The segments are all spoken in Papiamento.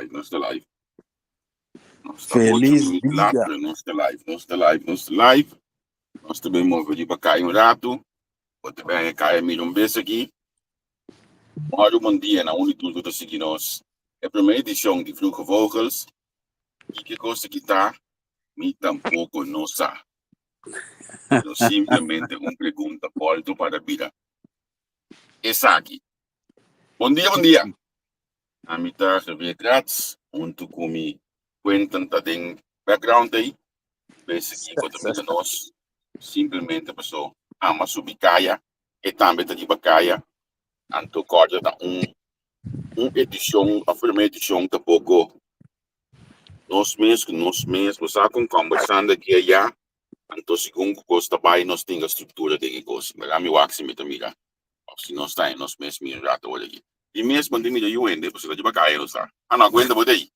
live, nos ta live. Nos ta ocho Feliz minuut laat, dia. pero nos ta live, nos ta live, nos ta live. Nos ta ben move riba kai un ratu. Bo ta ben kai mira un bes aki. Mòru bon dia na un i tur ku ta sigui nos. E promé edishon di Vroege Vogels. Kiko kos aki ta? Mi tampoko no sa. Pero simplemente un pregunta bòlto para bira esaki. Bon dia, bon dia. Ami ta Javier Kratz, huntu ku mi Quentin ta den background ei. Bes aki bo ta mira nos simplemente paso ama subi kaya, e tambe ta riba kaya. Anto kòrda ta un un edishon, òf promé edishon tampoko nos mes ku nos mes, bo sa kon kòmbersando aki aya, anto segun ku kos ta bai nos tin e struktura den e kos. Mira mi wak si mi ta mira òf si nos ta en nos mes mira un rato ora aki. Di mes bo no tin mira yu hende pasobra riba kaya nos ta. Ah no, kuenta bo ta ei.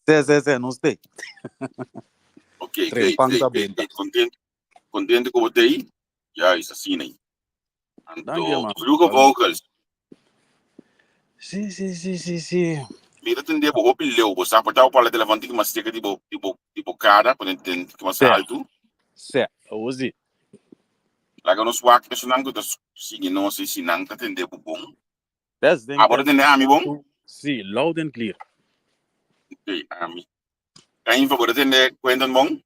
Se, se, se, nos ta ei. Ok, great, Trempan great, ta great, benta. great. Kontentu, kontentu ku bo ta ei. Juist, asina ei. Danki, Anto, hermano. Vroege Vogels. Sí, sí, sí, sí, sí. Mi ta tende bo hopi leu. Bo sa por ta bo parla telefon tiki mas cerca di bo, di bo, di bo cara, pa tende tiki mas Sí. alto. Sí, awor sí. Laga nos wak esunnan ku ta sigui nos i si nan ta tende bo bon. Testing, Ah, bo ta tende testing. ami bon? Sí, loud and clear. Ok, ami. Kainfa, bo ta tende Quentin bon?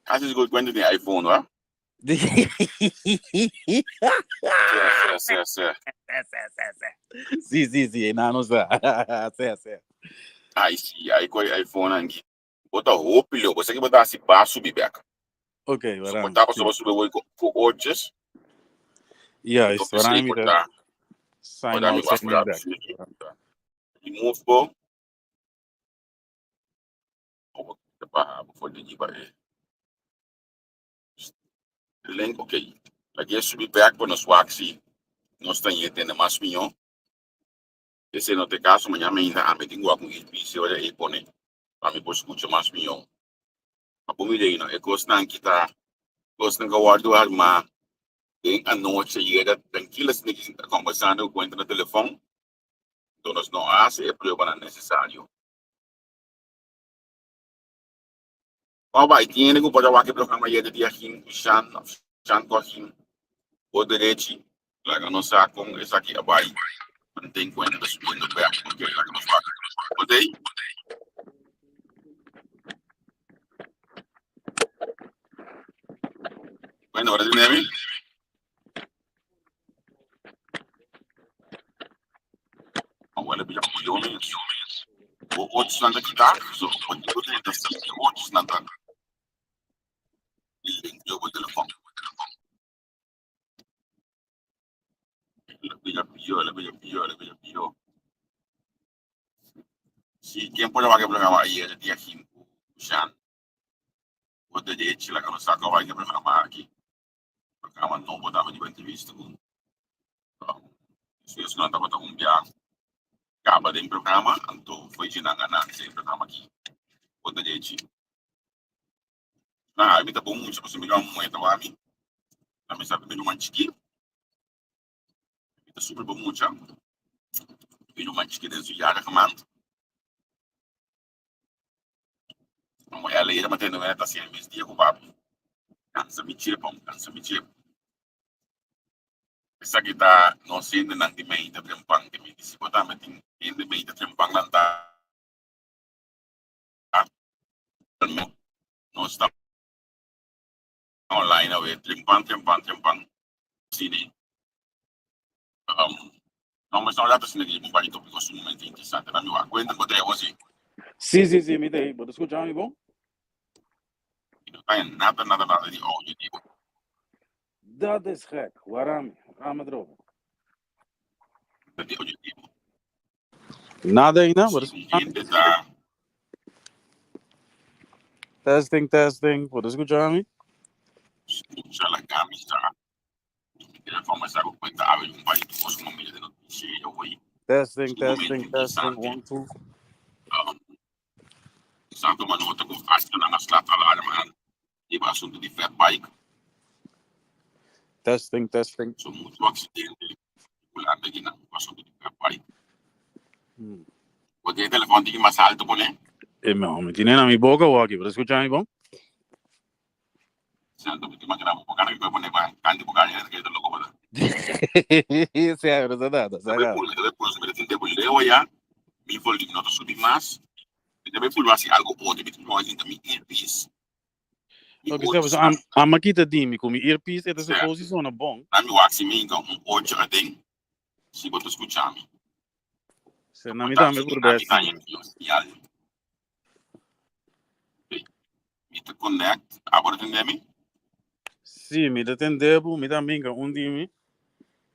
Casi sigur Quentin tin iPhone, wa? Sí, sí, sí, sí. Sí, sí, sí, na no sa. Sí, sí. Ai, sí, ai koi iPhone anki. Bo ta hopi leu, bo sa ki bo ta hasi ba subi bek. Ok, So waran. por ta paso Sí. bo subi woi ku ku oortjes. Ja, Anto is p'esei waran mi por ta ta sign por ta mi out, wak sign in por back. Remove bo. Bo ta baha bo for di riba e link, ok. Lag'é subi bek pa nos wak si nos ta yete na mas mihó. Esei no ta e kaso, mañana mainta ami tin wak un earpiece ora ei pone pa mi por skucha mas mihó. Ma bo mira ei no, e kosnan ki ta kosnan ku a wòrdu armá den anochi ayera trankil asina ki ta kòmbersando ku kuenta na telefòn, enton nos no a hasi e pruebanan nesesario. Ò bai, tin hende ku por a wak e programa ayera di Agin ku Shan òf Shan ku Agin bo derechi. Laga nos sa kon esaki a bai. Mantén kuenta ta subiendo bèk. Ok, laga nos wak. Bo ta ei? Bueno, ora di nemi? Abuela bila pió mes. Bo ocho nan ta kita, so bo bo ta sinti ocho nan ta link bo telefon. La bila pió, la bila pió, la bila pió. Si ken por a wak e programa ayer dia hinku Shan, bo derechi laga nos sa ku a wak e programa aki. Programa nobo tambe di entrevista ku despues ku nan tabata un bia kaba den programa anto foi dje nan a nanse e programa aki bo derechi. Na mi ta bon mucha pasobra mi ruman muhé ta wak mi, mi sa mi ruman chikí. Mi ta super bon mucha. Mi ruman chikí den su yara maand. Como ela era matendo ela ta haciendo mis dia cu papi. Cansa mi chepa, cansa mi chepa. Esaki ta nos hendenan di meita trempan ke mi di si bo tambe tin hende meita trempan lanta nos ta online awe trempan trempan trempan sini um, no mas no rato sini di un par di tópiko sumamente interesante na mi wak kuenta bo te osi Sí, sí, sí, mi te ahí. Bo ta escucha mi bon? Mi no ta nada nada nada di audio di bo. Dat is gek. Warami, rame drobo. Di audio di bo. Nada ainda, bo ta Si escucha mi? hende ta Testing, testing. Bo ta escucha mi? escucha la camisa. Mi conversar con cuenta awe un par di cos como medio de noticia y hoy. Testing, Sumamente testing, testing. interesante. One, two. Um, Sa tuma nota ku hasta nan a slaat alarm aan riba asuntu di fat bike. Testing, testing. So mucho accidente Hulanda gina asuntu di fat bike. Bo tin e telefòn tiki mas alto pone? E no, mi tine na mi boka awor aki, bo ta skucha mi bon? Santo, mi ta imagina bo boka na mi pone pa kanti bo kari ta keda loko bo ta. Sí, pero sa nada, sa Tabe nada. pulga, tabe pulga, mi ta sinti bo leu aya, mi volume no ta subi mas, mi ta bay pulga hasi algo otro, mi ta pulga hinta mi earpiece, mi Ok, ocho sa, paso sa. am, ama kita di mi ku mi earpiece e ta Sa, suppose sona bon. na mi wak si mi hinka un ocho aden, si bo ta skucha mi. Se na mi Ta tambe si por ami best. ta haña señal. Mi ta connect. Abo ta tende mi? Sí, mi ta tende bo, mi ta minga un di mi.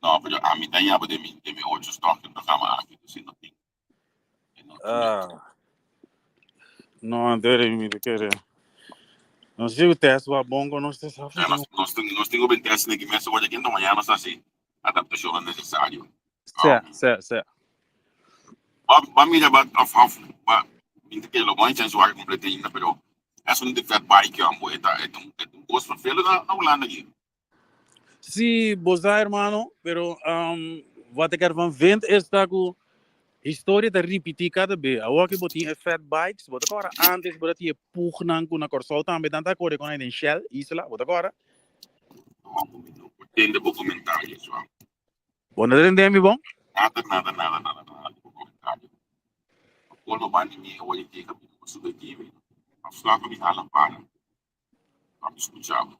No, pero ami ta yabo den mi, den mi ocho stock den programa aki, dus e no tin. E no tin Ah. No, antes mi ta kere. No sé si ku test wa bon ku nos test Ja, nos, nos, tin, nos tin ku ben test neki mes awor aki, mañana nos hasi adaptacionnan necesario. Sè, sè, sè. Ba, ba mira ba of of ba mi ta kere lo bon chance wak completo ainda, pero es un di fat bike ambo e ta e ta un e ta un kos vervelend na na Hulanda aki. Sí, bo sa hermano, pero um, wat ik ervan vind is dat ku historia ta ripití kada be. Awor ku bo tin e fat bikes, bo ta kòrda antes bo ta tin e pugnan ku na Kòrsou tambe nan ta kore kon ei den Shell, Isla, bo ta kòrda? No, mi no por tende bo komentario, so. Bo no ta tende mi bon? Nada, nada, nada, nada, nada di bo comentario. Pa colmo banda mi awor e keka mi no sube aki mi. Afslag mi hala para pa mi scucha bo.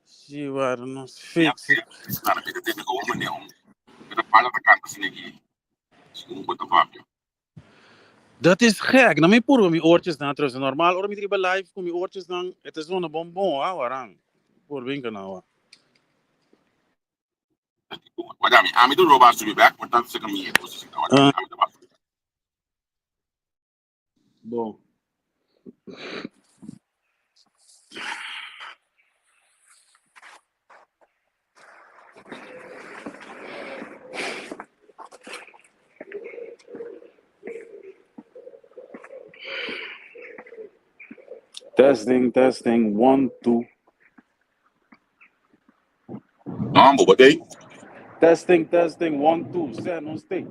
Si war nos fix. Nada, mi ta tende como manera un. Mi ta para ta canta asina aki. Segun bo ta papia. Dat is gek. Na mi purba mi oortjesnan trouwens. Normal ora mi ta riba live ku mi oortjesnan e ta zona bon bon ah waran. Por binka nou ah. Wak ami, ami ta roba subi bek, por tanto seka mi e kos asina. Wak ami, ami ta ba subi bek. Bon. Testing, testing, one, two. No, bo botei. Testing, testing, one, two. Sê, não stay.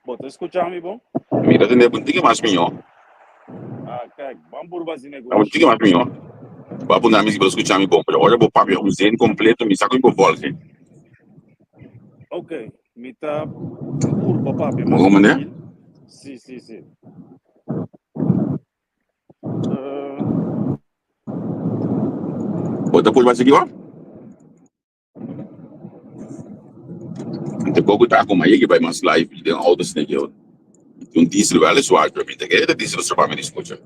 Bo ta escucha mi bon? Mi ta tende un tiki mas mihó. Ah, kijk, ban purba si Un negoshi. tiki mas mihó. Bo a puntra mi si bo ta escucha mi bon, pero ora bo papia un zin completo, mi sa ku mi por volge. Ok, mi ta purba papia mas Bo mande? trankil. Sí, sí, sí. Uh, Bo ta purba sigui wak? Te poco ta como ayer que bai mas live den auto snake yo. Un diesel wel is zwaar, pero mi te kere de diesel is mi escucha.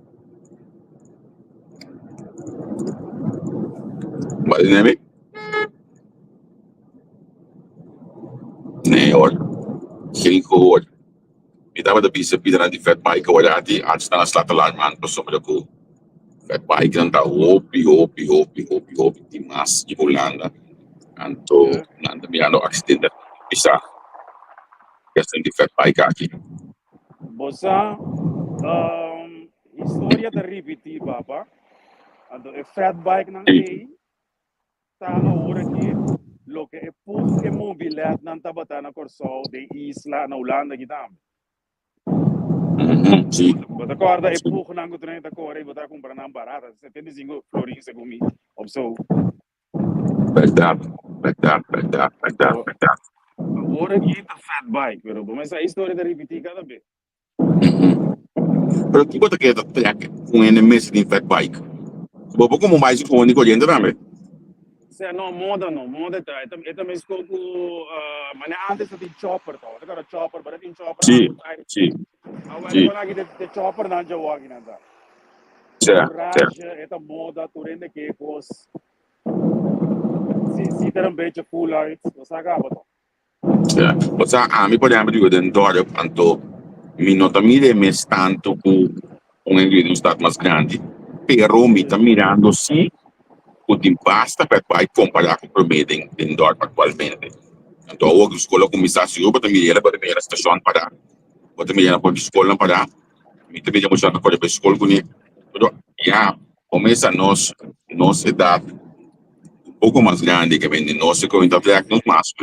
Wat is het? Nee hoor. Geen gehoor. Mi tabata bisa pidanan di fat bike awor di antes nan a slat alarm aan pasobra ku fat bike nan ta hopi hopi hopi hopi hopi di mas di Hulanda anto nan ta mirando aksidente pisa cuestion di fat bike aki. Bo sa historia ta ripiti papa anto e fat bike nan ei Ta awor aki loke e puf e mobiletnan tabata na Kòrsou, den isla, na Hulanda aki tambe. Sí. Bo ta kòrda e pugnan ku tren ta kore i bo ta kumpra nan barata, 75 florin segun mi, of so. Bèrdat, bèrdat, bèrdat, bèrdat, bèrdat. Awor aki ta fat bike, pero bo mester sa e historia ta ripití kada bes. Pero kiko ta keda trek ku hende mester tin fat bike? Bo por komo bicycle gewoon di koriente tambe. Sea no, moda no, moda ta, e ta, e ta mesko ku mane antes ta tin chopper to, ta kora chopper, bara tin chopper Sí, awo tai. sí, Awel sí. kon aki de chopper nan djawo aki nan ta. Sea, sea. Courage, e ta moda, tur hende ke kos. Si, si ta un beetje cool uit, bo sa kaba to. Ja. Osea, ami por ehempel biba den dorp, anto mi no ta mira e mes tanto ku un hende biba den un stad mas grandi, pero mi ta mirando si ku tin basta pet bai kompará ku promé den den dorp aktualmente. Anto awor ku skol a kuminsá sigur bo ta mira bo ta mira stashon pará, bo ta mira na por di skolnan pará, mi ta mira muchanan ta kore bai skol kuné, pero ya Bo mesa nos nos edad un poco mas grandi ke bende nos e kominta trek nos mas.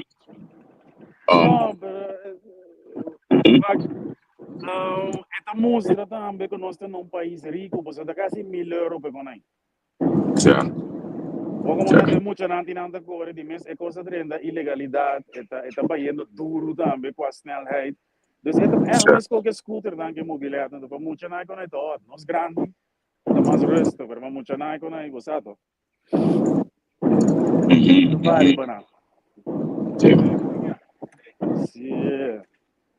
No, pero. Wak, e ta mustra tambe ku nos ta na un pais riku, pasobra ta kasi 1000 euro pa e konai. Bo komo ta den muchanan tin nan ta kore di mes e kos ta drenta ilegalidat, e ta bayendo duru tambe kwa snelheid. Dus e ta echt mes koke scooternan ke mobiletnan ta pa muchanan konai ta hot. Nos grandi ta mas rustig, pero pa muchanan konai bo sa to. Bari pa nan. Sí.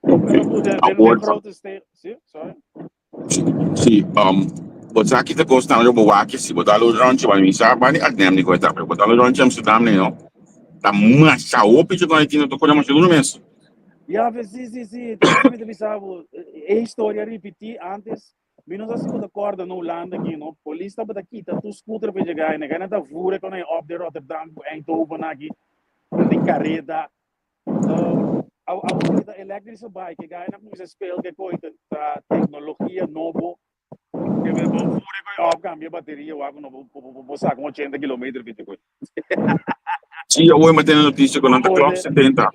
Pero goed, den grote steden. Sí, sorry. Sí, bo sa ki ta kos nan bo wak si bo ta lo rondje, wan mi sa bani Arnhem ni koe ta, pero bo ta lo rondje Amsterdam ni no. Ta masha hopi che kon tin to kore masha duro mes. Ja, sí. Te mi te bisa bo, e historia repetí antes. Mi no sa si bo ta korda na Hulanda aki, no? Polis tabata kita tur scooter pa yega ei. Nan ta voeren kon ei op de Rotterdam ku Eindhoven aki. Tin kareda. Awor ta elektrische bike, e gainan kuminsá speel ke koi ta teknologia nobo. Ke bo voeren koi op kambia bateria wak no bo saka un 80 kilometer piti koi. Sí, awor mi tene notisia ku nan ta klok 70.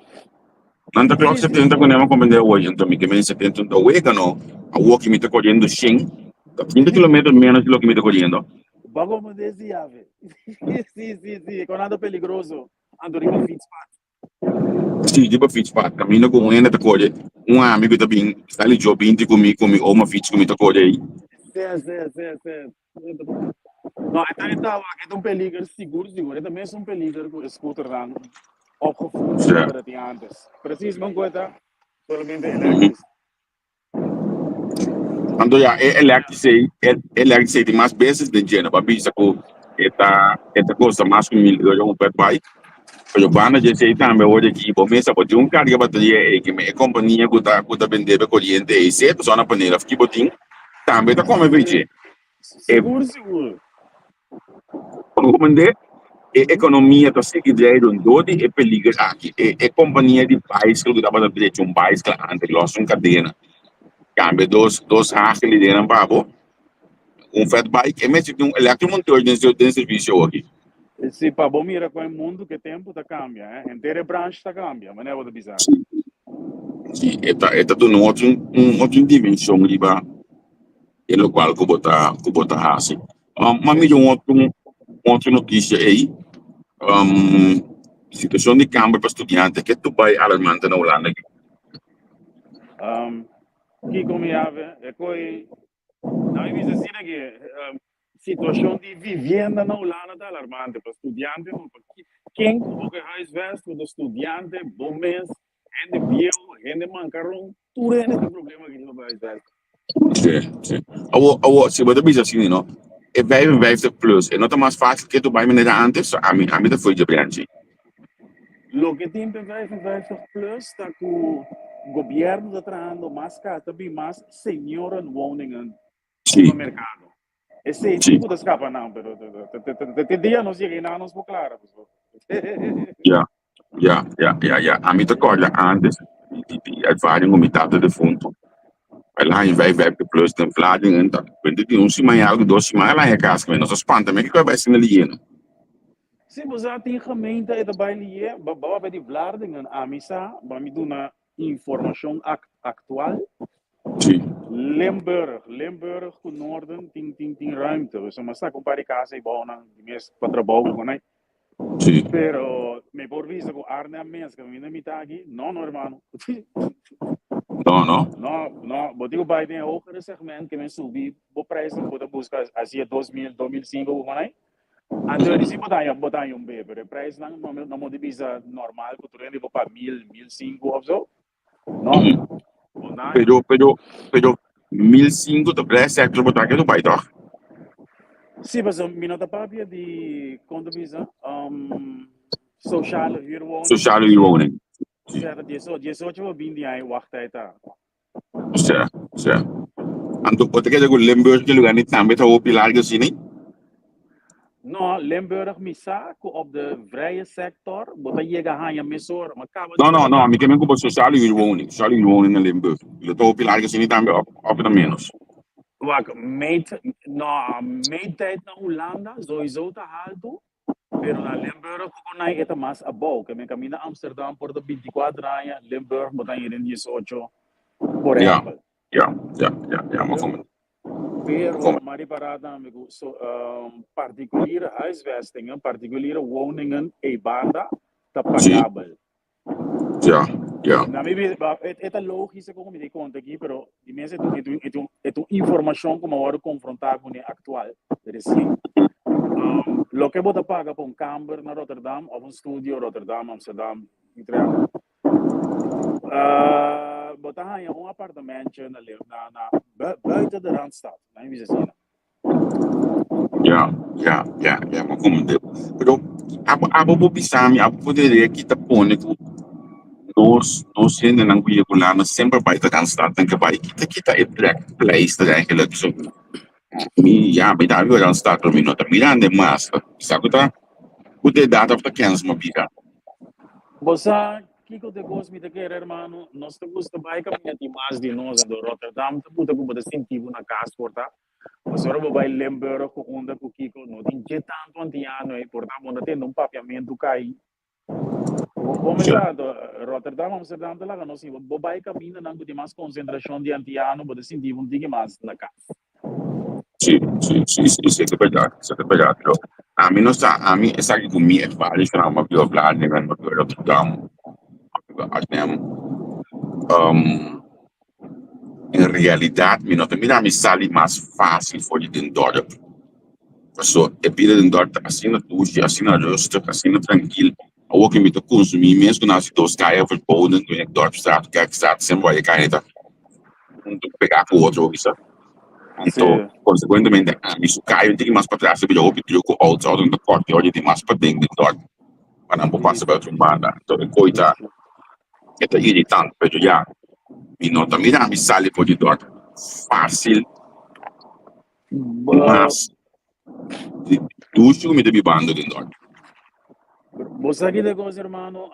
Nan ta klok 70 ku nan a komprende awor. Enton mi ke men 70 un ta wega no. Awor ki mi ta koriendo 100, ta 30 kilometer menos di loke mi ta koriendo. Bo komprende si ave. Sí, kon nan ta peligroso. Anto riba fietspad. Sí, riba fietspad. Kaminda ku un hende ta kore, un amigu ta bin sali jo binti ku mi ku mi oma fiets ku mi ta kore ei. Sí. No, e ta wak, e ta un peliger sigur sigur. E ta mes un peliger ku e scooternan opgevoerd ku tabata tin antes. Precies man ku e ta solamente elektrisch. Anto ya, e elektrisch ei, e elektrisch ei tin mas beses den dje. No pa bisa ku e ta kosta mas ku 1000 euro un fatbike. Pero banda dje esei tambe awor aki bo mester bo tin un karga bateria ei ke e kompania ku ta bende bo e koriente ei sea ta zonnepaneel of ki bo tin tambe ta kome for dje. Sigur sigur. Comprende? E ekonomia ta sigui drei rondó di e peliger aki. E kompania di baiskel ku tabata drecha un baiskel antes los un kadena kambia dos hagel den nan pa bo un fat bike e mester tin un elektromonteur den servisio aki. Sí, pa bo mira kon e mundu ke tempu ta kambia, eh. Henter e branch ta kambia, manera bo ta bisa. Sí, e ta duna un otro dimenshon riba e lokual ku bo ta hasi. Ma mira un otro notisia ei. Situashon di kamber pa studiante ke tu bai alarmante na Hulanda aki. Kiko mi ave, e koi, na mi bisa asina ke situashon di vivienda na Hulanda ta alarmante pa studiante, no pa ken ku bo ke huisvest, ku ta studiante, bo mes, hende bieu, hende mankaron, tur hende tin problema aki pa huisvest. Sí. Awor, si bo ta bisa asina, no? E 55 plus, e no ta mas fásil ke tu bai manera antes, so ami ta foi dje branchi. Loke tin pa 55 plus ta ku gobièrnu ta trahando mas kas, ta bin mas seniorenwoningen riba merkado. Esei sí ku ta skapa nan, pero te dia nos yega einan nos por klara. Ja. Ami ta kòrda antes di ervaring ku mi tata defuntu. El a haña 55 plus den Vlaardingen, ta kuenta di un siman i algu, 2 siman el a haña kas. Nos a spanta mi kiko a bai asina lihé. Sí, bo sa tin gemeente e ta bai lihé, bo a bai di Vlaardingen, ami sa, bo mi duna informashon aktual. Limburg, Limburg ku Noorden tin ruimte. Dus mi a saka un par di kas ei bou nan di mes pa trabou ku nan. Pero mi por bisa ku Arnhem mes, ku mi na mitad aki, no no hermano. No, no. No, bo tin ku bai den e hogere segment ke men subi bo prijsnan ku bo ta buska hacia 2000, 2005 ku nan. Anto di si bo ta haña un be, pero e prijsnan no mo di bisa normal ku tur hende bo pa 1000, 1005 of zo. No. Bo na. Pero 1005 ta vrij sector bo ta ke bai toch? Sí, paso mi no ta papia di kon ta bisa sociale huurwoning. Sociale huurwoning. Sí, ta 18 pa 20 aña wachttijd ta. Sí. Anto, bo ta kere ku Limburg ke lugar ni tambe ta hopi largo asina? No, Limburg mi sa ku op de vrije sector bo ta yega haña mesora, ma kaba No, no, no, mi ke men ku bo sociale huurwoning, sociale huurwoning na Limburg. Lo ta hopi largo asina tambe of ta menos? Wak, meet, no, meettijd na Hulanda sowieso ta haltu, pero na Limburg ku konai e ta mas abou. Ke men kaminda Amsterdam por ta 24 aña, Limburg bo ta haña den 18. Por Ja, ehèmpel. ja, ja, ja, ja, m'a komprendé. Pero Kom. m'a ripará tambe ku so partikuliere huisvestingen, partikuliere woningen eibanda ta Sí, pagabel. ja, ja. Na mi bi- ba- e, e ta logisch ku mi di konta aki, pero di mes e tu, e tu, e tu, e tu informashon ku m'a wòrdu konfrontá kuné aktual, resien. Loke bo ta paga pa un kamber na Rotterdam òf un studio Rotterdam, Amsterdam, Utrecht, bo ta haña un apartamentje na na na buiten de Randstad, na mi bisa asina. Ja, ja, ja, ja, m'a komprendé. Pero abo abo por bisa mi, abo por dere ki ta pone ku nos nos hendenan ku yega Hulanda semper bai ta Randstad nan ke bai. Kita kita e plek pleister eigenlijk so. Mi ya mi ta biba Randstad pero mi no ta mirando mas. Sa ku ta ku ta edat of ta kens mi a bira. Bo sa kiko ta e kos mi ta kere hermano? Nos ta gusta bai kaminda tin mas di nos anto Rotterdam ta buta ku bo ta sinti bo na kas por ta. Pasobra bo bai Limburg ku unda ku kiko no tin dje tantu antiano ei por ta bo no ta tende un papiamentu kai. Bo me sa anto Rotterdam Amsterdam ta laga nos sin bo bai kamindanan ku tin mas konsentrashon di antiano bo ta sinti bo un tiki mas na kas. Sí, sí, sí, sí, sí, ta berdad, sí, ta berdad. Pero ami no sa, ami esaki ku mi ervaring m'a biba Vlaardingen, m'a biba Rotterdam, m'a biba Arnhem. Um, en realidad mi no ta mira mi sali mas fácil for di den dorp. Paso e bida den dorp ta asina dushi, asina rustig, asina trankil. Awor ke mi ta konsumí mes ku nan hasi dos kaya verboden, ku e Dorpstraat, Kerkstraat, semper bai e kaya ta huntu pegá ku otro bisa. Anto, konsekuentemente ami su kaya un tiki mas patras ta bira hopi druk ku outo, outo nan ta kòrte ora di mas paden den dorp pa nan por pasa bai otro banda. Anto e koi ta e ta iritante, pero ya mi no ta mira mi sali for di dorp fásil mas di dushi ku mi ta bibando den dorp. Bo sa ki ta kos hermano,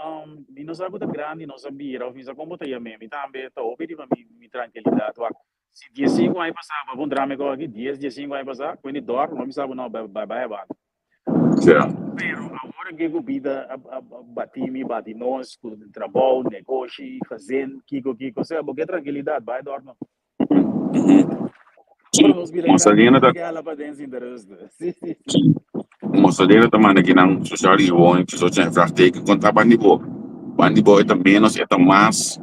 mi no sa ku ta grandi nos a bira of mi sa kon bo ta yam'é, mi tambe ta hopi riba mi trankilidat wak. Si diesinku aña pasá bo a puntra mi kos aki, dies, diesinku aña pasá, ku e dorp no bisa bo no, bai bai abanda. Pero awor aki ku bida a bati mi, bati nos, ku trabou, negoshi, gezin, kiko kiko, osea bo ke trankilidat, bai dorp no. Ora nos bira grandi, nos ta ke hala paden sinta rustig. Sí, sí, sí. Mosadena ta manda kinan social di woning, social vraagteken, kon ta bandi bo? Bandi bo e ta menos, e ta mas.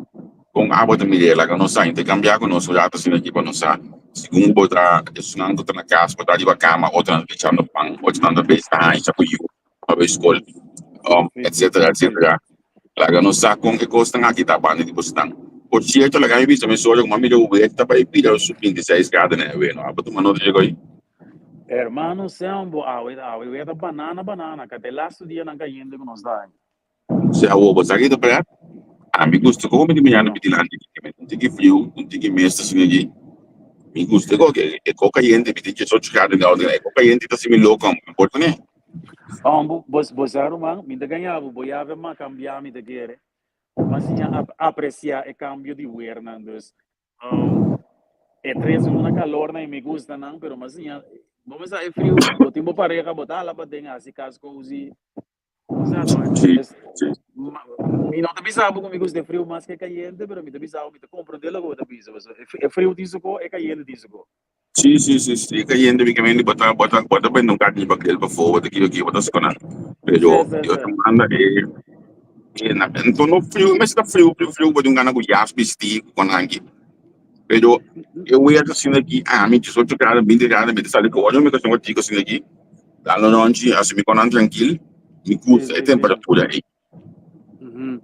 Kon abo ta mir'é? Laga nos sa interkambiá ku nos un rato asina aki pa nos sa. Segun bo ta esnan ku ta na kas bo ta riba kama, otronan ta echando pan, otronan ta bes ta haña ku yu pa bai skol, etsetera, etsetera. Laga nos sa kon e kosnan aki ta banda di bosnan. Por sierto, laga mi bisa mesora ku mi a mira wer ta bai bira su 26 grado na e wer. Abo tuma nota dje koi? Hermano Selmbo, awe awe wer ta banana banana, ka ta e lastu dianan kayente ku nos ta haña. Si awor bo sa ki ta pret, ami gusta komo mi di mañana mi dilanti di mi. Un tiki friu, un tiki mist asina aki. Mi gusta e koke, e kok kayente, mi tin diesocho grado den auto, e kok kayente ta hasi mi loko, mi por kuné. Oh, bo, bo, bo sa ruman, mi ta gaña bo, bo yabe ma cambia mi ta kere. Ma siña ap aprecia e cambio di weernan, dus um, e tres luna calornan y mi gusta nan, pero ma siña, bo me sa e friu, bo tin bo pareha, bo ta hala paden hasi cas cozy. Sí, sí. Mi no ta bisa bo ku mi gusta e friu mas ke kayente, pero mi ta bisa bo mi ta komprendé loke bo ta bisa. Pasobra e friu tin su ko, e kayente tin su ko. Sí, sí, sí, sí. E kayente mi ke mende bo ta bo ta bo ta bende un karni pa grill pafó, bo ta kiko kiko bo ta skona. Pero Sí, sí, di otro sí. banda e e na anto no friu, mester ta friu friu friu bo tin un gana ku jas bistí ku kon hanki. Pero e weer ta asina aki ami 18 grado, 20 grado mi ta sali ku ora mi ta haciendo kiko asina aki. Dal un ronchi, hasi mi konan trankil, mi gusta e temperatura ei.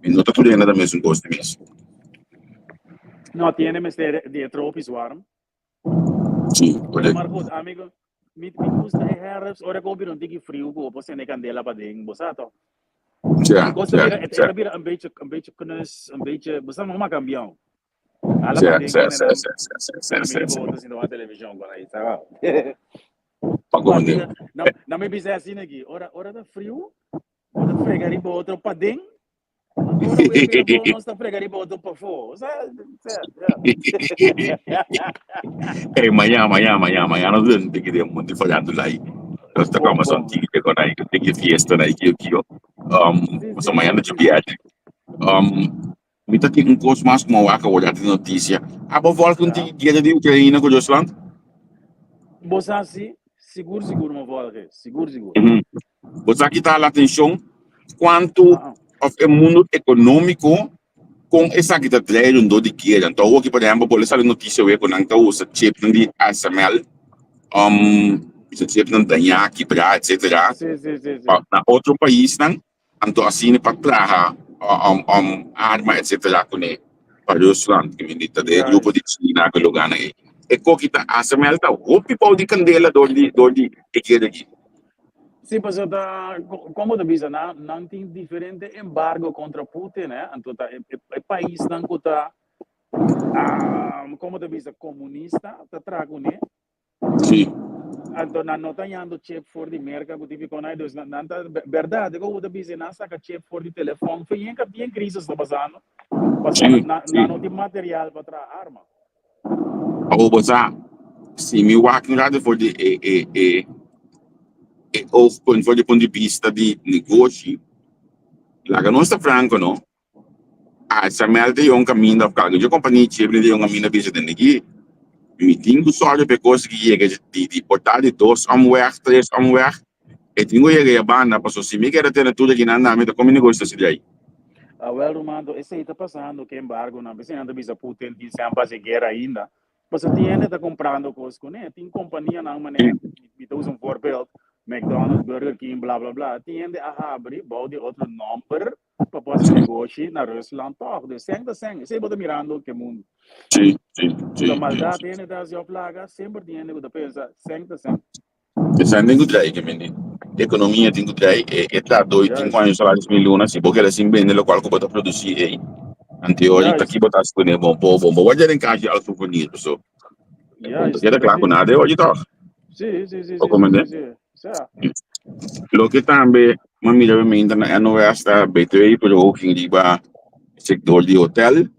Mi no ta tur hende ta mesun kos di mes. No, tiene mester di e tropisch warm. Sí, Pero correcto. maar goed, amigo, mi, mi gusta e herfst, ora ku bira un tiki friu ku bo por sende kandela paden, bo sa toch? Ja, E kos ta ja, bira, e ja. ta bira een beetje, een beetje knus, een beetje, bo sa no a kambia. Ala Ja, paden ja, ja, manera, ja, ja, ja, mi ja, di ja. bo ta sinta wak television kon ahí, sa. Pa komende. Na, na mi bisa asina aki, ora, ora ta friu, bo ta frega riba otro paden, ora weer bira bon, nos ta frega riba otro pafó. O sea, sea, ja. Hey, mañana, mañana, mañana, mañana nos den tiki de monti fallando lai. Nos ta Bon, kama son bon. tiki de kon ai, tiki fiesta nai kio kio. Sí, So sí, mañana sí, ci sí. viaje. Um, Mi ta tin un kos mas ku mi a wak awor den notisia. Abo volg un tiki guera di Ukraina ku Rusland? Bo sa si, sigur sigur mi a volg e, sigur sigur. Bo sa kita la atenshon kuantu òf e mundu ekonómiko kon esaki ta trae rondó di guera. Anto awoki por ehèmpel bo lo sali notisia awe ku nan ta usa chipnan di ASML, bisa chipnan dañá, kibrá etsetera na otro paisnan. Anto asina pa traha arma etcetera kuné pa Rusland ki mi ta den e grupo di China ku lugarnan ei. E koki ta ASML ta hopi bou di kandela dor di dor di e guera aki. Sí, pasobra ta komo ta bisa nan nan tin diferente embargo kontra Putin eh, anto ta e e paisnan ku ta komo ta bisa komunista ta traha kuné. Sí. Anto nan no ta yando chip for di Merca cu tipi con ay, dus nan, nan ta, berdad, cu bo ta bisa, nan saca chip for di telefon, fe yen bien crisis ta pasando, pasobra Sí, nan, sí. nan no tin material pa traha arma. Awor bo sa, si mi wak un rato for di e, e, e, e oogpunt, for di punto di bista di negoshi, laga nos ta franco no, ASML ta yon kaminda of kalke dje kompania chebri ta yon kaminda bisa den aki. Mi tin ku sòru pa e kos ki yega di di por ta di dos omweg, tres omweg, e tin ku yega e banda pasobra si mi keda tene tur aki nan mi ta komi negoshi ta sirbi ai. Awel Romando, esei ta pasando ku embargonan, p'esei nan ta bisa Putin tin semper hasi guera ainda, pasobra tin hende ta kumprando kos kuné, tin kompanianan manera, mi ta usa un voorbeeld, McDonald's, Burger King, bla bla bla, tin hende a habri bou di otro nòmber pa por hasi negoshi na Rusland tòg. Dus sèn ta sèn. Esei bo ta mirando ke mundu. Sí, sí, Ku sí, ta sí, maldat sí. hende ta hasi òf laga, semper tin hende ku ta pensa sèn ta sèn. E sèn tin ku trae, ke mende. Ekonomia tin ku trae. E, e trahadó i tin ku Juist, haña un salaris mi luna, si bo keda sin bende lokual ku bo ta produsí ei, anteori ta juist, ki bo ta hasi kuné bon po bon. Bo wòrdu den kashi al souvenir, paso e bon ta juist, keda kla ku precies. nada e oye tòg. Sí, sí, sí, Bo sí, sí, komprendé? sí, sí. Sea. Loke tambe m'a mira obviamente na NOS ta BTW verhoging riba sector di hotel.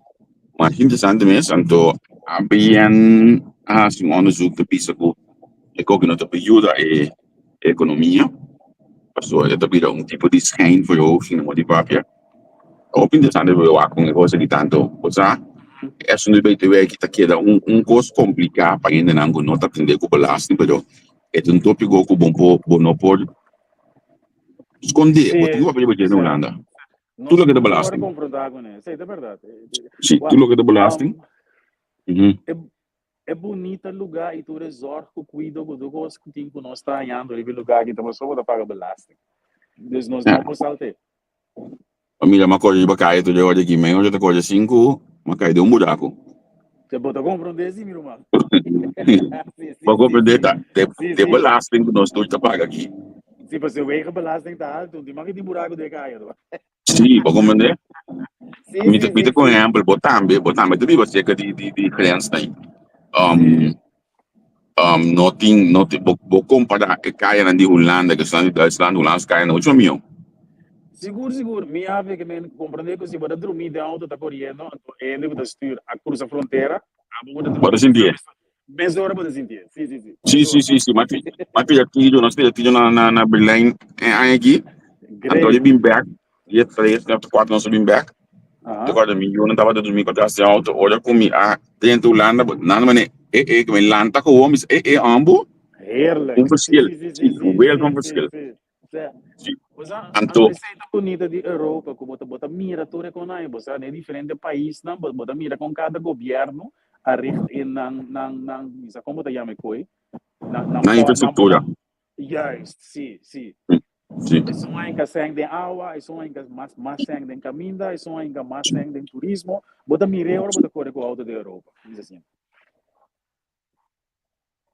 Mas interesante mes, anto ABN a hasi un onderzoek ta bisa ku e koki no ta por yuda e ekonomia, pasobra e ta bira un tipo di schijnverhoging na modo di papia. Hopi interesante pa wak con e cosa di tanto. Bo sa, esun di BTW aki ta keda un un cos complica pa hendenan cu no ta atende cu belasting, pero e ta un topico cu bo por bo no por sconde. Bo Sí, tin cu papia riba dje na sí. Hulanda. Tur Nos loke ta tur ta worde belasting. confronta cu ne. Sí, ta berdad. Sí, tur Wak, loke ta belasting. um, e, e bunita lugar i tur e zorg ku kuido ku tur kos ku tin ku nos ta hañando riba e lugar aki ta pasobra bo ta paga belasting. Dus nos no por salt'é. Pa mira m'a kore riba kaya tur e ora aki, mi ora ta kore sinku, m'a kai den un buraku. Te bo ta komprondé si mi ruman. Sí, sí, Bo sí, komprondé sí. ta de Sí, de sí. belasting ku nos tur ta paga aki. Sí, pasobra wegenbelasting ta altu, tin mas ki tin buraku den e kaya to. Sí, bo komprondé? Sí, Mi ta sí, mi ta sí, con sí. ehempel, bo tambe, bo tambe ta biba cerca di di di grens ahí. Sí. No tin, no tin, bo, bo compara e cayanan di Hulanda, que son di Duitsland, Hulands cayanan mucho mihó. Sigur, sigur. Mi a ve que men comprende cu si bo ta drumi den auto ta coriendo, anto e hende cu ta stuur a cruza frontera, abo cu ta Bo ta drumi, sintié? mesora bo ta sintié. Sí, sí, sí. Sí, sí, Mesora. sí, sí. Ma pi, ma pida tiro, nos pida tiro na, na, na Berlijn e aña aki. Anto Great. di bin back, dia 3, of 4 nos a bin back. Aha. Te acuerdo, mi yunan tabata drumi patras den auto. Ora cu mi a drenta Hulanda, nan mane, e, e, cu mi lanta gewoon, mi sa, e, e, ambo. Heerlijk. Un Sí, verschil. sí, sí, Sí, sí, un sí, wereld sí, van sí, verschil. sí. Sí. Sí. Bo sa, Anto, anto esei ta bunita di Europa, ku bo ta, bo ta mira tur e konai, bo sa, den diferente paisnan, bo, bo ta mira kon kada gobièrnu a richt in nan, nan, nan, mi sa kon bo ta yama e koi, nan, nan nan po, nan, infrastructura. nan, juist, sí, sí. Sí. Esun a hinka sèn den awa, esun a hinka mas, mas sèn den kaminda, esun a hinka mas sèn den turismo. Bo ta mir'é ora bo ta kore ku outo den Europa, mi sa siña.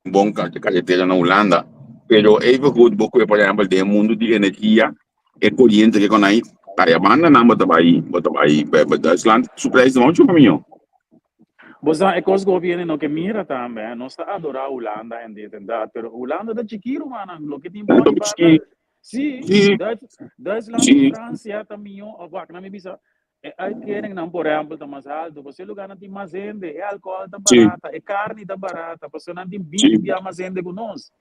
Bon karetera na Hulanda, pero even goed bo kue por ehempel den e mundu di energia, e koriente ke kon ai, ta e bandanan bo ta bai, bo ta bai pa Duitsland, su prijs ta mucho mihó. Bo sa e kos ku hopi hende no ke mira tambe, eh, nos ta adorá Hulanda en dit en dat, pero Hulanda ta chikí rumannan, loke tin bon Ta i chikí. banda, sí, Sí, Duits, Duitsland ku sí. Fransia ta mihó, of wak, nan mi bisa, e uitkeringnan por ehempel ta mas altu, pasobra e lugarnan tin mas hende, e alkohòl ta barata, e karni ta barata, pasobra nan tin 20 bia mas hende ku nos.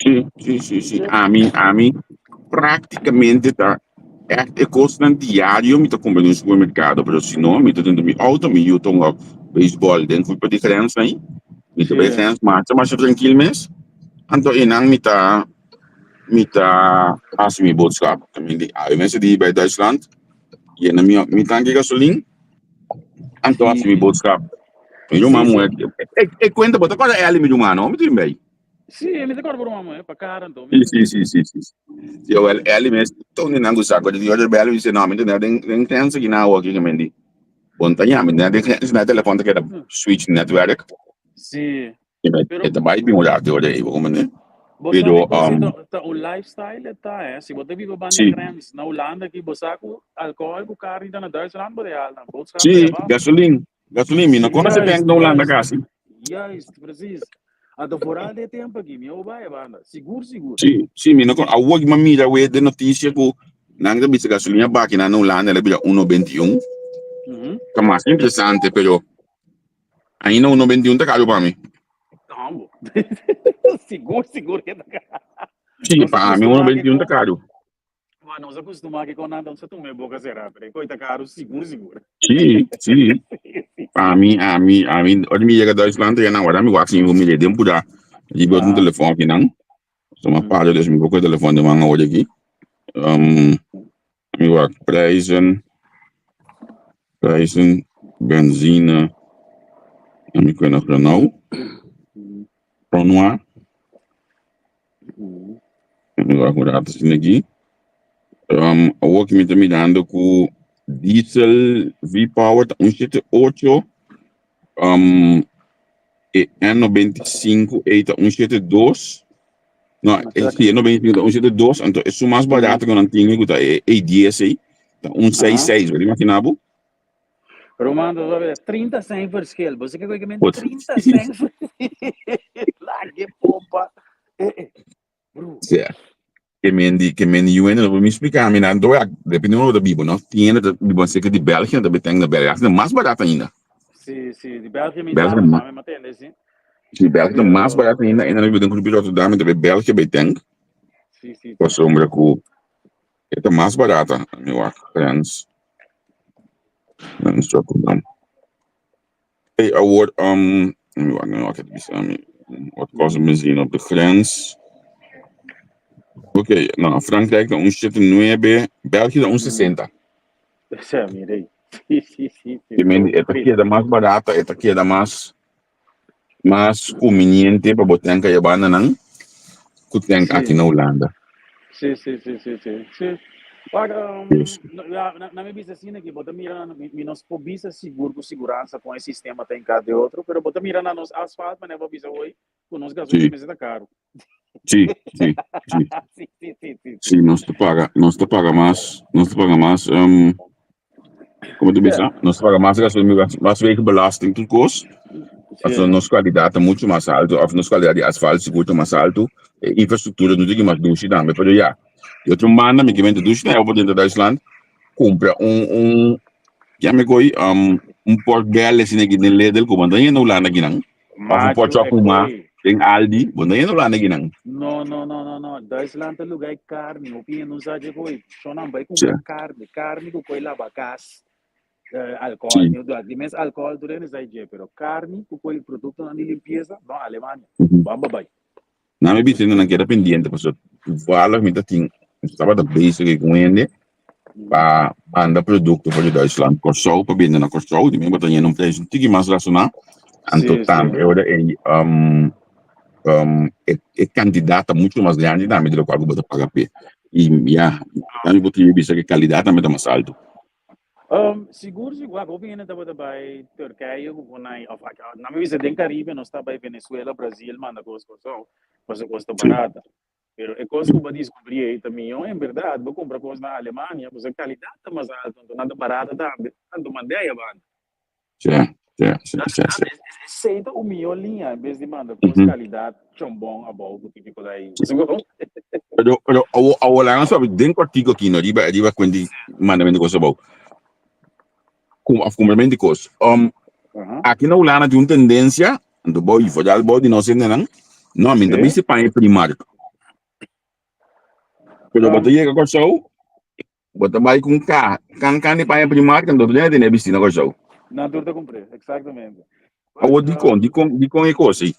Sí, sí, sí, sí. Ami, ami práktikamente ta. Echt e kosnan diario mi ta kumpra den un supermerkado, pero si no mi ta dentro mi outo, mi yu ta hunga beisbòl den kulpa di grens ahí. Mi ta bai grens marcha marcha trankil mes, anto einan mi ta mi ta hasi mi boodschap. Mi di awe mester di bai Duitsland, yena mi mi tanki gasolin, anto hasi mi boodschap. Mi ruman muher, e kuenta bo ta kòrda Elly mi ruman no? Mi tin bai. Sí, mi ta kòrda bo ruman muher pa kara anto. Sí, sí, sí, sí, sí. Sí, awel Elly mes Tony nan ku sa ku di otro bel mi dice no, mi ta den den grens aki na awo aki mi di. Bon ta ña, mi den grens na telefon ta keda switch netwerk. Sí. Pero e ta bai bin un rato ora ei, bo comprende? Bo sa Pero, um, ta un lifestyle e ta, eh? Si bo ta biba banda sí. grens na Hulanda aki, bo sa ku alkohol ku karni ta na Duitsland bo de haal nan. Boodschap Sí, gasolin. Gasolin, mi no conoce tank na Hulanda kasi. Juist, precies. Anto vooral de tempo aki, mi bai e banda. Sigur, sigur. Sí, sí, mi no con awor mi mira we de noticia ku nan ta bisa gasolina baki na Hulanda la bira 1.21. Ta mas interesante, pero ainda 1.21 ta caro pa mi. Tambo. Sigur, sigur que ta caro. Sí, pa mi 1.21 ta caro. Ma nos a kustumá ke kon nan ta tuma e boka será, pero e koi ta karu sigur sigur. Sí, sí. Pa mi, a mi, a mi, ora mi yega Duitsland ya nan wara mi wak sin mi le den pura riba un telefon aki nan. So ma paro dus mi poko telefon den man awor aki. Um, mi wak prijzen, prijzen, benzine, en mi kwe nog Renault, Renoir. Mi wak un rato asina aki. Um, awor ki mi ta mirando ku diesel V-Power ta un shete ocho, um, e N95 ei ta un shete dos. No, e, si, e 95 ta un shete dos, anto esun mas barato ku nan tin ku ta e E10 ei, ta un seis seis. Bo ta imagina bo? Roman, dat was 30 cent verschil. Bo ke koe men 30 cent verschil. Lage pompa. Eh, eh. Bro. Ja. Ke men di, ke men di UN, no mi explica mi nan, do ja, depende uno ta bibo, no? Tiene ta bibo zeker di België, ta beteng na België, ta mas barato ainda. Sí, sí, di België mi België ma, mi matende, sí. Sí, België ta mas barato ainda, en dan bibo den grupo Rotterdam, ta be België beteng. Sí, sí. Pasobra ku E ta mas barata, mi wak grens. Grens Rotterdam. Hey, awor, um, mi wak, mi wak het bisa mi. Wat kost een benzine op de grens? Oké, nou, Frankrijk ta un shete nuebe, België ta un sesenta. Sa, mira. Sí, sí, sí. I men, e ta keda mas barata, e ta keda mas mas conveniente pa bo ten ka yaba na nan ku ten aki na Hulanda. Sí, sí, sí, sí, sí. Sí. Maar, um, ja, na, na mi bisa asina ki bo ta mira mi, mi nos por bisa sigur ku siguransa kon e sistema ta enka de otro, pero bo ta mira na nos asfalt manera bo bisa hoy ku nos gasolina mester ta karu. Sí, sí, sí. Sí, sí, sí, sí, Sí, nos ta paga, nos ta paga mas, nos ta paga mas, um, como te bisa? Nos ta paga mas gasolina, mas wegenbelasting, tur kos. Pasobra nos kwalidad ta mucho mas alto, of nos kwalidad di asfalt sigur ta mas alto. E infrastructura no tin mas dushi tambe, pero ya. Di otro banda, mi ke mester dushi na bo dentro Duitsland, kumpra un, un, ya me koi, um, un pork belly asina aki den Lidl, ku bo no ta hende Hulanda akinan. Of un Macho, pocho e fuma koi. den Aldi, bo no yendo Hulanda akinan. No, no, no, no, no. Duitsland ta lugar e carne. Hopi hende no sa dje koi. Shonnan bai cumpra carne. Carne cu koi laba cas. Eh, alcohol. Mi di mes alcohol tur hende sa dje. Pero carne cu koi productonan di limpieza, no, Alemania. Bamba bai. Nan mi bisa nan keda pendiente pasobra toevallig mi ta tin mi tabata bezig ku un hende pa manda produkto for di Duitsland Kòrsou pa bende na Kòrsou di mi bo ta yendo un prijs un tiki mas rasoná anto tambe ora ei e kantidat ta mucho mas grandi tambe di lokual ku bo ta paga p'e i ya tambe bo tin bisa ku e kalidat tambe ta mas alto. Sigur sigur wak hopi hende tabata bai Turkije ku konai of nan mi bisa den Caribe nos ta bai Venezuela Brazil manda kos Kòrsou pasobra kos ta barata pero e kos ku bo a diskubri ei ta mihó en bèrdat bo kumpra kos na Alemania pasobra kalidat ta mas alto anto nan ta barata tambe anto mand'é aya banda. Esei ta un mihó liña en bes di manda kos kalidat chombon abou ku típiko ta ei. Pero, pero awo, awo laga nos papia den kòrtiku aki no, riba, riba kuent di mandamentu di kos abou. Kum, òf kumpramentu di kos. Um, aki na Hulanda tin un tendensia, anto bou, i foral bou di nos hendenan, no, mi no ta bisti paña Primark. Pero bo ta yega Kòrsou. Bo ta bai ku un ka, kan kan di paña Primark, anto tur hende tene bisti na Kòrsou. Nan tur ta kumpr'é, eksaktamente. Awor dikon, dikon, dikon e kos ei?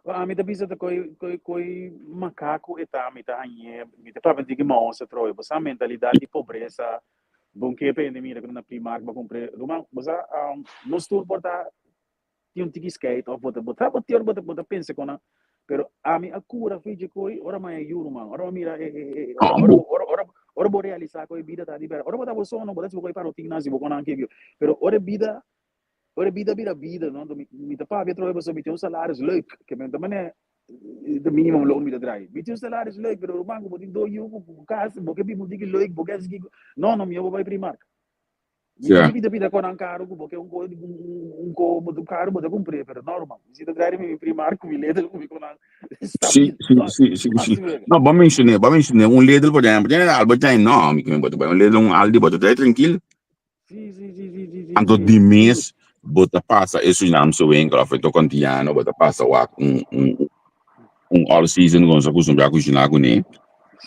Ami ta bisa ta koi, koi, koi makaku e ta, mi ta hañ'é, mi ta papia di ki maos atrobe. Bo sa mentalidat di pobresa, bon ke pa hende mira ku na Primark bo a kumpr'é. Ruman, bo sa, nos tur por ta tin un tiki skeit of bo ta bo ta bo bo ta bo ta pensa kon nan pero ami a kura fiji koi ora mi a yu ruman ora mi mira e e e ora ora bo ora ora ora bo realisa ku e bida ta di bera ora bo ta bo sono bo ta sibi ku e parotin nan si bo kon nan kiko pero ora e bida ora e bida bira bida no mi mi ta papia atrobe pasobra mi tin un salaris leuk ke mi ta mane de minimum loon mi ta draai mi tin un salaris leuk pero ruman ku bo tin dos yu ku kas bo ke biba un tiki leuk bo ke hasi kiko no no mi bo bai Primark Mi Yeah. tin pida pida konan karu ku bo ke un ko un ko bo karu bo ta kumpré, pero no ruman. Mi si ta trae mi Primark ku mi Lidl ku mi konan Sí, stabil. sí, sí, sí, sí. No, bo mencioné, bo mencioné un Lidl, por ejemplo, tiene Albert Heijn, no, mi que bo ta bai un Lidl, un Aldi, bo ta trae tranquil. Sí, sí, sí, sí, sí, sí, Anto sí. di mes bo ta pasa e Surinaamse winkel of e Tokantiano, bo ta pasa wak un un un all season ku nos a kustumbrá kushiná kuné.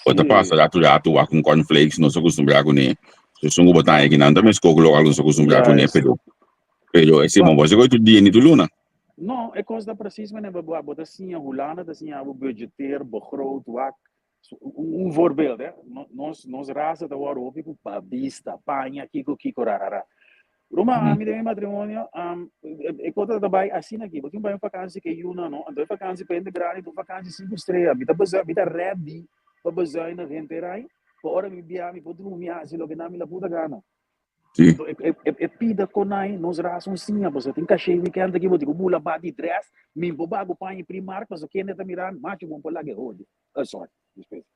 Bo ta pasa ratu ratu wak un corn flakes nos a kustumbrá kuné. Esun ku bo ta haña kinan ta meskos ku lokal ku nos a kustumbrá kuné, pero pero esei bo no por hasi tur dia ni tur luna. No, e kos ta presis manera bo bo ta siña Hulanda ta siña bo budgeteer, begroot, wak. Un voorbeeld, hè. Nos nos rasa ta wòrdu hopi ku babista, paña, kiko kiko rarara. Ruman, ami den mi matrimonio, e kos ta bai asina aki. Bo tin bai un vakansi ku e yunan, no? Anto e vakansi pa hende grandi ta un vakansi sinku strea. Mi ta mi ta ready pa bezuinig henter ai, pa ora mi bia mi por drumi hasi loke nan mi la puta gana. Sí. Anto e e e pida konai nos rasa un siña, pasobra tin kashé wikènt aki bo tin ku bula bati drès, mi por bago paña Primark pasobra kende ta mira mi, macho bo no por laga e hodi. Oh, sorry, dispensa.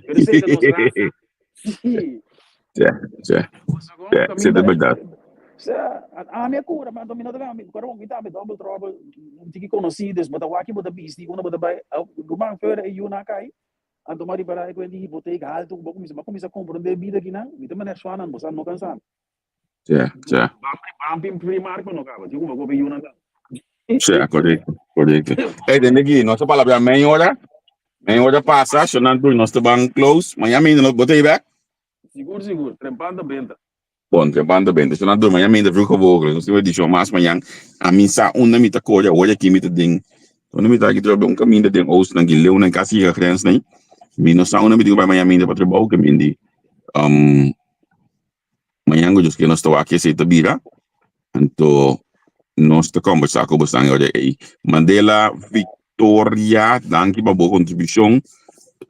Pero esei ta nos rasa. Sí. Sí, sí. Pasobra Sí, sí, kaminda ta berdad. Sea, ami a kura, ma anto mi no ta mi kora mi tambe double trouble, un tiki konosí, dus bo ta wak bo ta bisti, unda bo ta bai, ruman fuera e yunan a kai, anto mi a ripará e kuenta di hipotek haltu ku bo kuminsá, mi a kuminsá komprondé bida kinan, mi ta manera swanan, bo sa no kansa mi. Sí, sí. Ban bin Primark pa no kaba, tin ku bo kope yunan tambe. Sí, korekto, korekto. Ey, tende aki, nos a palabra mei ora, mei ora pasa, shonan tur nos ta ban close, mañana mi no, bo ta ei bek? Sigur, sigur, trempan ta benta. Bon, te banda benta. Esnan a durmi mañan mi ta vroeg vogel. Nos tin un edicion mas mañan. Ami sa unda mi ta kore awor aki mi ta den. Unda mi ta aki trobe un kaminda den oost nan ki leu nan kasi yega grens nei. Mi no sa unda mi tin ku bai mañan mi ta pa trabou ke mi di um mañan ku Dios ke nos ta wak esei ta bira. Anto nos ta kombersá ku bosan e ora ei. Mandela Victoria, danki pa bo kontribushon.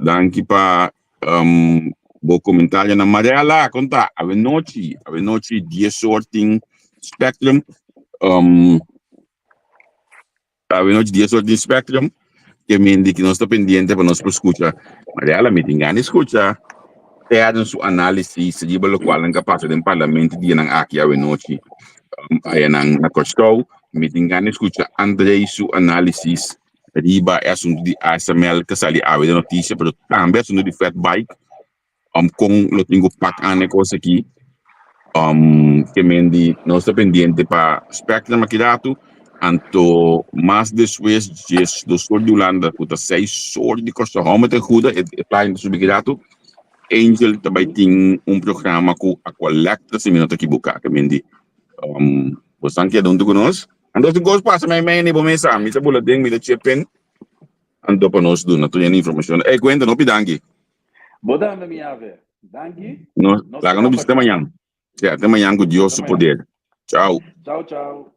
Danki pa um, bo komentarionan. Mariela, kon ta? Awenochi, awenochi dies or tin Spectrum. Um, awenochi dies or tin Spectrum. Ke men di ki nos ta pendiente pa nos por skucha. Mariela, mi tin gana di skucha Terence su análisis riba lokual nan ka pasa den parlamento dianan aki awenochi. Um, ayanan na Kòrsou. Mi tin gana di skucha Andrei su análisis riba e asuntu di ASML ka sali awe den notisia, pero tambe asuntu di fat bike, um, kon lo tin ku pak an e kos aki. Um, ke men di nos ta pendiente pa Spectrum aki ratu, anto mas despues djes dos or di Hulanda ku ta seis or di Kòrsou. Hou mi ta guda e e playo ta subi ki ratu. Angel ta bai tin un programa ku Aqualectra si mi no ta ekiboká, ke men di um, bosan keda huntu ku nos. Anto si kos pasa mei mei ni bo mesa, mi ta bula den, mi ta chip in, anto pa nos duna tur hende informashon. Ey, kuenta, no pidanki. Bo tambe, mi ave. Danki. Nos, Nos laga ta nos bishita kombersá. mañan. Sea, te mañan ku Dios Te su mañan. poder. Chao. Chao, chao.